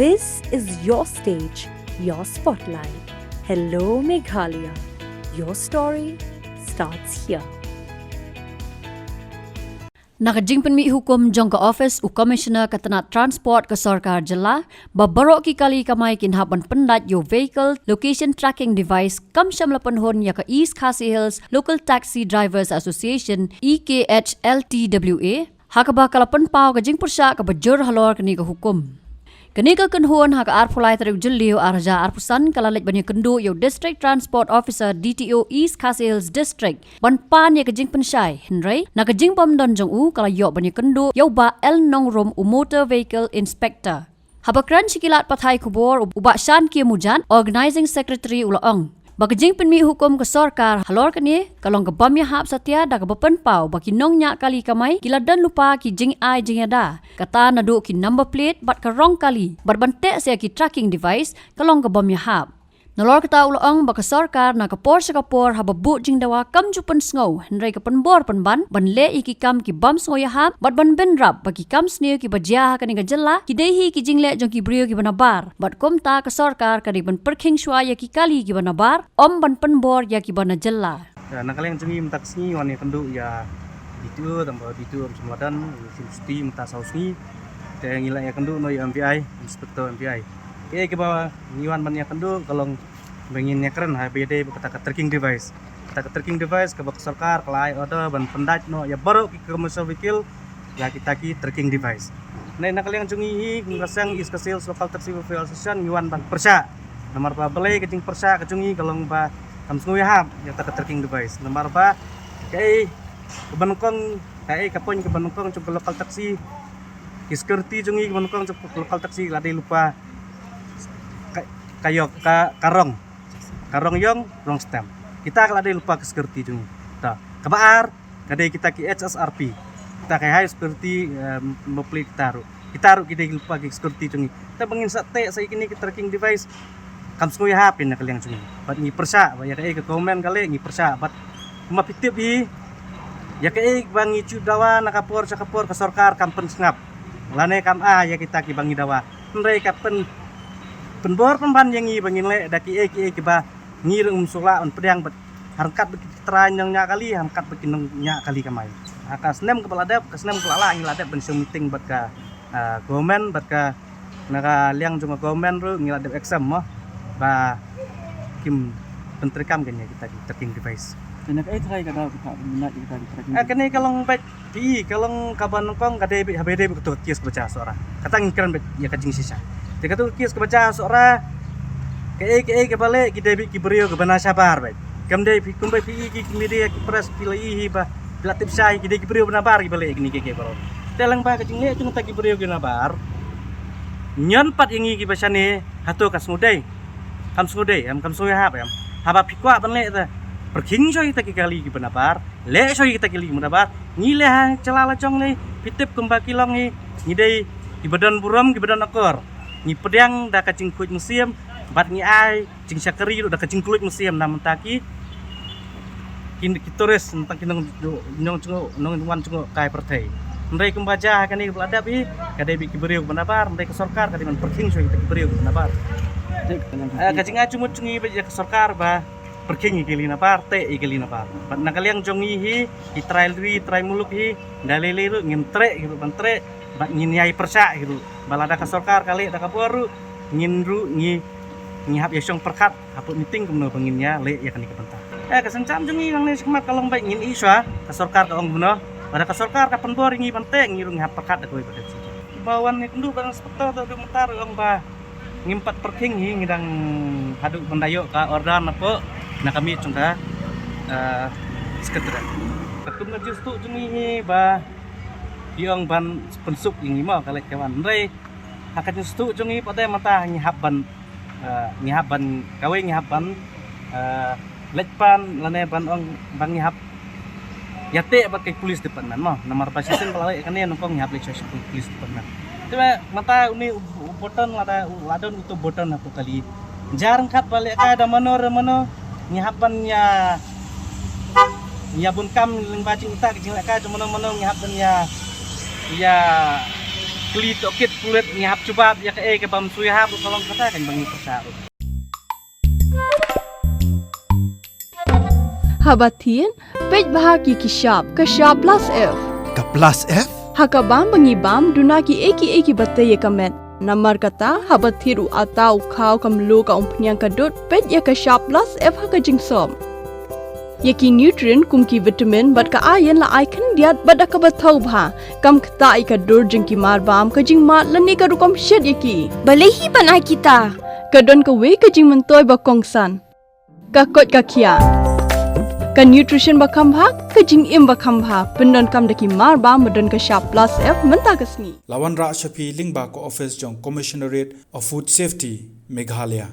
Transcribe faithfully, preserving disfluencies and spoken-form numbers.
This is your stage, your spotlight. Hello, Meghalaya. Your story starts here. Na ka jingpynmih hukum jong ka office u Commissioner ka tnat transport ka sorkar jylla, ba baroh ki kali kamai kin hap ban pyndait ïa u vehicle location tracking device kam shym la pynhun ïa ka East Khasi Hills Local Taxi Drivers Association, E K H L T W A, ha kaba ka la pynpaw ka jingpyrshah kaba jur halor kane ka hukum. Kane ka kynhun ha ka arphew lai tarik Jylliew arhajar arphew san ka la leit ban ïakynduh ïa u District Transport Officer, D T O, East Khasi Hills District ban pan ïa ka jingpynshai, hynrei na ka jingbym don jong u ka la ïoh ban ïakynduh ïa u Bah L Nongrum, u Motor Vehicle Inspector. Haba kren sha ki lad pathai khubor, u Bah Shankie Mujan, Organising Secretary, u la ong ba ka jingpynmih hukum ka sorkar halor kane ka long ka bym ïahap satia da kaba pynpaw ba ki nongñiah kali kamai ki la don lypa ki jingai jingïada, kata naduh ki number plate bad ka rong kali, bad ban teh sa ïa ki tracking device ka long ka bym ïahap. Nalor kata u la ong ba ka sorkar na ka por sha ka por haba buh jingdawa kam ju pynsngew, hynrei ka pynbor pynban ban leh ïa ki kam ki bym sngew ïahap bad ban bynrap ba ki kam sniew kiba jia ha kane ka jylla ki dei hi ki jingleh jong ki briew kiba nabar. Bad kumta ka sorkar ka dei ban pyrkhing shuwa ïa ki kali kiba nabar, ym ban pynbor ïa kiba na jylla. Ya, na ka liang jong ngi mynta ka sngi wan ïakynduh ïa D T O, tang ba D T O ym shym la don, u shim shuti mynta saw sngi. Te ngi la ïakynduh noh ïa M V I, Inspector M V I. Kaei kaba ngi wan ban ïakynduh ka long ba ngin ïakren ha ba ïadei bad kata ka tracking device. Kata ka tracking device kaba ka sorkar ka la ai order ban pyndait noh ïa baroh ki commercial vehicle ïa kita ki tracking device. Nai na ka liang jong ngi hi, kum ka seng East Khasi Hills Local Taxi Welfare Association, ngi wan ban pyrshah. Namar ba balei ka jingpyrshah ka jong ngi ka long ba kam sngew ïahap ïa kata ka tracking device. Namar ba kaei kaba nyngkong, kaei ka point kaba nyngkong jong ka local taxi, ki security jong ngi kaba nyngkong jong ka local taxi la dei lypa ka, ka ïong, ka, ka rong. Ka rong ïong, rong stem. Kita ka la dei lypa ka security jong ngi. Ta, kaba ar ka dei kita ki H S R P. Kita ki high security, eh, mopli kita ruh. Kita ruh ki dei lypa ki security jong ngi. Te ba ngin sa teh sa ïa kine ki tracking device, kam sngew ïahap ïa na ka liang jong ngi. Bad ngi pyrshah ba ïa kaei ka government ka leh ngi pyrshah, bad kumba phi tip hi, ïa kaei ba ngi ju dawa na ka por sha ka por ka sorkar kam pynsngap lane kam ai ïa kita kiba ngi dawa. Hynrei ka pyn, pynbor pynban ïa ngi ba ngin leh da kiei kiei kiba ngi ruh ngim sngewlah ban pdiang bad ha ryngkat bad ki trai nongñiah kali, ha ryngkat bad ki nongñiah kali kamai. Ha ka snem kaba la dep, ka snem kaba la lah ngi la dep ban shong meeting bad ka, ah, government, bad ka na ka liang jong ka government ruh ngi la dep exam mo ba kim pyntreikam kane kita ki tracking device. Kane kaei trai ka daw kita mynta kita ki tracking. Ah, kane ka long bad phi, ka long kaba nyngkong ka dei bad, ha ba dei bad kato ka case kaba jia Sohra. Kata ngi kren bad ïa ka jingshisha. Te kato ka case kaba jia Sohra, kaei kaei kaba leh ki dei bad ki briew kiba na shabar bad. Kam dei phi, kumba phi i ki media ki press phi la i hi ba phi la tip shai ki dei ki briew ba nabar kiba leh kine kiei kiei baroh. Te lyngba ka jingleh jong kita ki briew kiba nabar, ñion pat ïa ngi kiba shane, hato ka sngewdei? Kam sngewdei em, kam sngewdei hap em. Haba phi kwah ban leh te, pyrkhing shuwa ïa kita ki kali kiba nabar, leh shuwa ïa kita ki kali kiba nabar. Ngi leh ha jylla la jong ne, phi tip kumba ki long hi, ngi dei kiba don burom, kiba don akor. Ngi pdiang da ka jingkhuid mynsiem bad ngi ai jingshakri ruh da ka jingkhuid mynsiem na mynta ki, ki, ki tourist, na mynta ki nong, nong jngoh, nongwan jngoh kai pyrthei. Hynrei kumba jia ha kane kaba la dep hi, ka dei bad ki briew kiba nabar, hynrei ka sorkar ka dei ban pyrkhing shuwa ïa kita ki briew kiba nabar. Eh, ka jingai jingmut jong ngi bad ïa ka sorkar ba pyrkhing ïa ki kali nabar, teh ïa ki kali nabar. Bad na ka liang jong ngi hi, ki trai ri, trai muluk hi, da lei lei ruh ngin treh hi ruh ban treh, bad ngin ïai pyrshah hi ruh. Ba lada ka sorkar ka leh da ka bor ruh, ngin ruh ngi, ngi hap ïa shong pyrkhat hapoh meeting kumno ba ngin ïa leh ïa kane ka bynta. Eh, ka sienjam jong ngi nangne shakhmat ka long ba ngin ïohi shuwa ka sorkar ka ong kumno. Lada ka sorkar ka pynbor ïa ngi ban teh, ngi ruh ngi hap pyrkhat da kawei pat ka sienjam. Ba wan ïakynduh bad inspector, te haduh mynta ruh ong ba ngim pat pyrkhing hi, ngi dang haduh ban da ïoh ka order na pdeng, na ka miej jong ka, eh, secretariat. Katkum ka jingsngewthuh jong ngi hi ba ki ong ban pynsuk ïa ngi mo ka leit ka wan. Hynrei ha ka jingsngewthuh jong ngi pat te mynta ngi hap ban, eh, ngi hap ban, kawei ngi hap ban, eh, leit pan lane ban ong ba ngi hap ïa teh bad ka police department mo. Namar ba shisien ba la leh kane nyngkong ngi hap leit sha police department. Te mynta une u, u button lada, u la don uto u button hapoh kali. Jar ryngkat ba lehkai da mano re mano, ngi hap ban ïa, ïa bun kam lyngba jingthait jinglehkai da mano mano, ngi hap ban ïa, ïa Kli tohkit pulit ngi hap jubab ïa kaei kaba ym shu ïahap ruh ka long kata kan ba ngi pyrshah ruh. Haba thied, peit bha ki ki shap, ka shap plus F. Ka plus F? Ha ka bam ba ngi bam, duna kiei kiei kiba tei ïa ka met. Namar kata, haba thied u atta u khaw ka mluh ka umphniang ka dud, peit ïa ka shap plus F ha ka jingsop. Ïa ki nutrient kum ki vitamin bad ka iron la ai khyndiat bad da kaba thaw bha. Kam ktah ïa ka dur jong ki mar bam, ka jingmad lane ka rukom shet ïa ki. Balei hi ban ai kita? Ka don kawei ka jingmyntoi ba kongsan. Ka koit ka khiah. Ka nutrition ba kham bha, ka jingim ba kham bha. Pyndonkam da ki mar bam ba don ka shap plus F mynta ka sngi. La wanrah sha phi lyngba ka office jong Commissionerate of Food Safety, Meghalaya.